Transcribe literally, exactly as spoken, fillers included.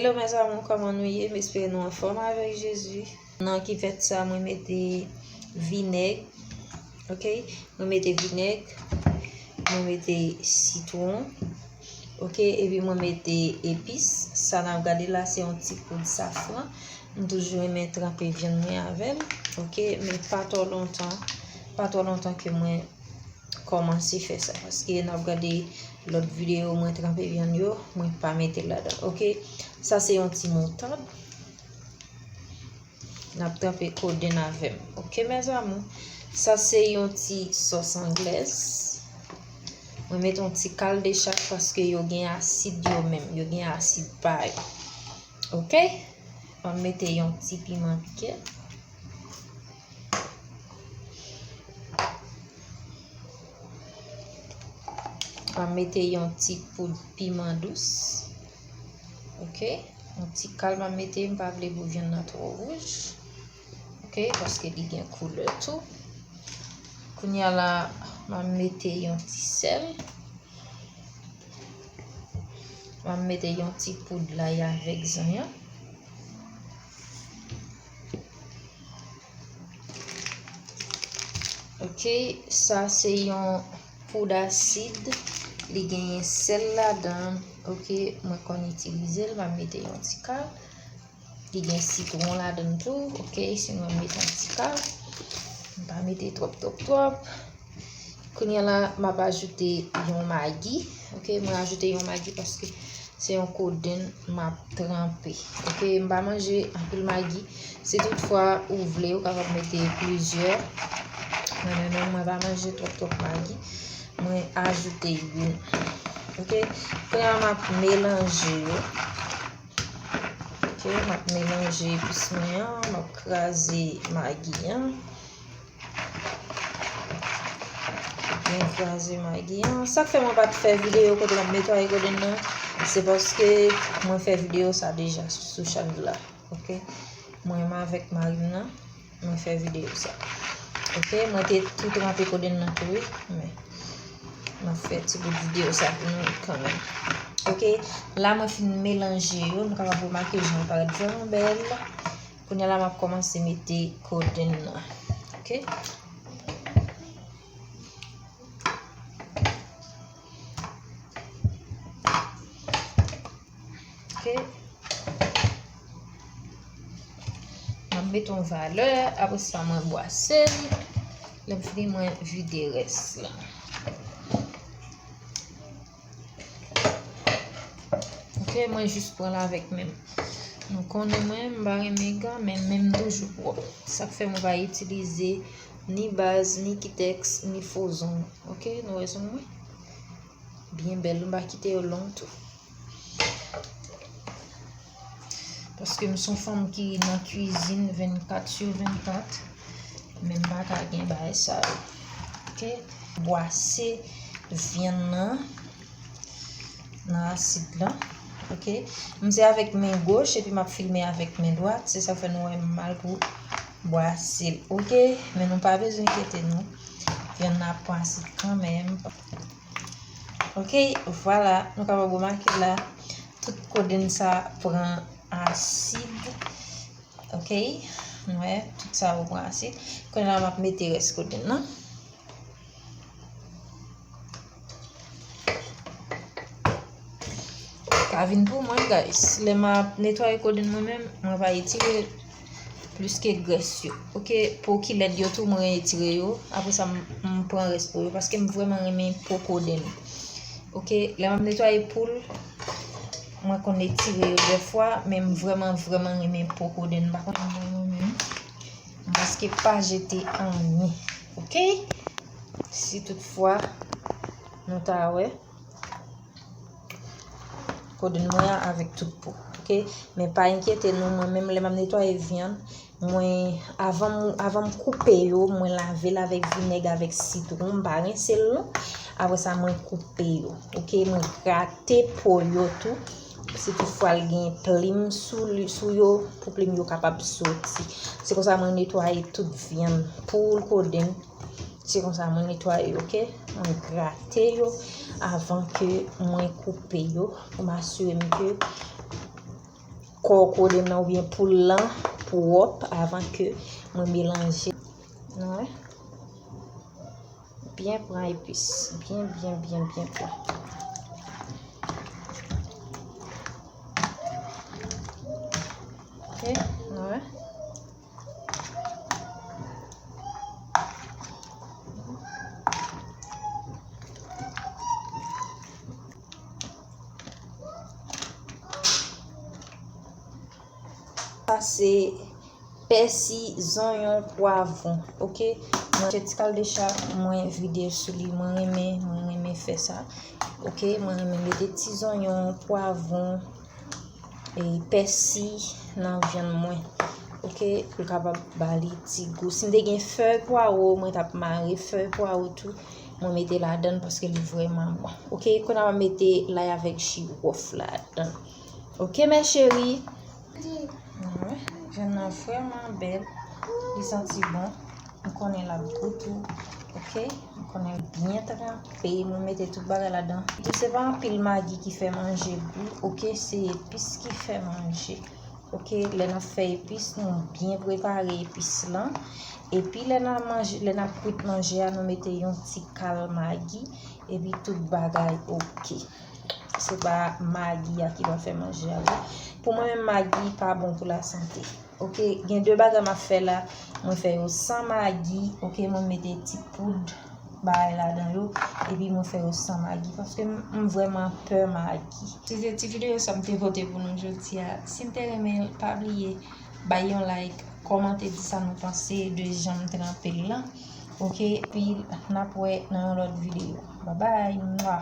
Hello mes amours, kòman nou ye? M espere nou anfòm avèk Jezi. Nan kivèt sa, mwen mete vinèg, ok? Mwen mete vinèg, mwen mete sitwon, ok? Epi mwen mete epis. Sa n ap gade la, se yon ti poud safran. M toujou renmen tranpe vyann mwen avè l, ok? Men pa twò lontan, pa twò lontan ke mwen kòmanse fè sa, paske n ap gade lòt videyo mwen tranpe vyann yo, mwen pa mete l ladan, ok? Sa se yon ti moutad. N ap tranpe kodenn avè m, ok mes amours? Sa se yon ti sòs anglèz. Mwen mete yon ti kal de chak paske yo gen asid yo menm, yo gen asid pa yo, ok? Mwen mete yon ti piman pike. M ap mete yon ti poud piman dous. Ok. Yon ti kal m ap mete, m pa vle pou vyann nan twò wouj. Ok, paske li gen koulè tou. Kounye a la, m ap mete yon ti sèl. M ap mete yon ti poud lay avèk zanyan. Ok, sa se yon poud asid. Li genyen sèl ladan. Ok, mwen konn itilize l. M ap mete yon ti kal. Li gen sitwon ladan tou. Ok, si mwen mete yon ti kal. M pa mete twòp, twòp, twòp. Kounye a la, m ap ajoute yon magi. Ok, mwen ajoute yon magi paske se yon kodenn m ap tranpe. Ok, m pa manje anpil magi. Si toutfwa ou vle, ou kapab mete plizyè. Mwen menm, mwen pa manje twòp, twòp magi. Mwen ajoute youn. Ok, kounye a m ap melanje yo. Ok, m ap melanje epis mwen an, m ap kraze magi an. Byen kraze magi an. Sa k fè mwen pa t fè videyo kote m ap netwaye kodenn nan, se paske mwen fè videyo sa deja sou chanèl la. Ok? Mwen menm avèk mari m nan, mwen fè videyo sa. Ok? Mwen te tou tranpe kodenn nan tou, wi. Men, mwen fè ti bout videyo sa pou nou kanmenm. Ok? La, mwen fin melanje yo. Nou kapab remake jan l parèt vrèman bèl. Kounye a la, m ap kòmanse mete kodenn nan. Ok? Ok. M ap mete yon valè, apre sa, mwen bwase l. Lè m fini, mwen vide rès la. Ok, mwen jis pran l avèk men m. Nou konnen mwen, m pa renmen gan, men men m toujou pwòp. Sa k fè mwen pa itilize ni baz, ni kitèks, ni fo zong. Ok, nou wè zong mwen? Byen bèl, m pa kite yo long tou. Paske m se yon fanm ki nan kwizin vennkat sou vennkat. Men m pa ka gen bagay sa yo. Ok? Bwase vyann nan nan asid lan. Ok? M se avèk men goch epi m ap filme avèk men dwat. Se sa k fè nou wè m mal pou bwase l. Ok? Men nou pa bezwen enkyete nou. Vyann nan ap pran asid kanmenm. Ok? Vwala. Nou kapab remake la. Tout kodenn sa pran asid. Ok? Nou wè, tout sa yo pran asid. Kounye a la, m ap mete rès kodenn nan. Ka vin pou mwen, guys. Lè m ap netwaye kodenn mwen menm, mwen pa etire plis ke grès yo. Ok, po ki lèd yo tou, mwen etire yo. Apre sa, m, m pran rès po yo, paske m vrèman renmen po kodenn. Ok, lè m ap netwaye poul, mwen konn etire yo dèfwa, men m vrèman, vrèman renmen po kodenn. M pa konn mwen menm. M prèske pa jete anyen. Ok? Si toutfwa, nou ta wè. Kodenn mwen an avèk tout po. Ok? Men pa enkyete nou, mwen menm lè m ap netwaye vyann, mwen, avan m, avan m koupe yo, mwen lave l avèk vinèg, avèk sitwon, m pa rense l non. Apre sa, mwen koupe yo. Ok? Mwen grate po yo tou. Si toutfwa l gen plim sou li, sou yo, pou plim yo kapab soti. Se konsa mwen netwaye tout vyann poul, kodenn. Se konsa mwen netwaye yo, ok? Mwen grate yo avan ke mwen koupe yo pou m asire m ke, Kokodet nan oubyen poul lan pwòp avan ke mwen melanje. Nou wè? Byen pran epis. Byen, byen, byen, byen pran. Ok, nou wè? Sa se pèsi, zonyon, pwavwon. Ok, mwen achte ti kaldecha, mwen vide sou li. Mwen renmen, mwen renmen fè sa. Ok, mwen renmen mete ti zonyon, pwavwon, e pèsi nan vyann mwen. Ok, pou l kapab ba li ti gou. Si m te gen fèy pwawo, mwen t ap mare fèy pwawo tou. Mwen mete ladan l paske li vrèman bon. Ok, kounye a m ap mete lay avèk jiwòf ladan l. Ok, mes chéris. Wi, vyann nan vrèman bèl. Li santi bon. M konnen l ap gou tou. Ok, m konnen l byen tranpe. Mwen mete tout bagay ladan. Tou se pa anpil magi ki fè manje gou. Ok, se epis ki fè manje. Ok, lè n ap fè epis, nou byen prepare epis lan. Epi lè n ap manje, lè n ap kwit manje a, nou mete yon ti kal magi. Epi tout bagay ok. Se pa magi a ki va fè manje a wi. Pou mwen menm, magi pa bon pou lasante. Ok, gen de bagay m ap fè la. Mwen fè yo san magi. Ok, mwen mete ti poud bagay ladan yo. Epi mwen fè yo san magi. Paske m, m vrèman pè magi. Se te ti videyo sa m te pote pou nou jodi a. Si n te renmen l, pa bliye bay yon like, kòmante, di sa nou panse de jan m tranpe l lan. Ok, epi n ap wè nan yon lòt videyo. Babay, mwa.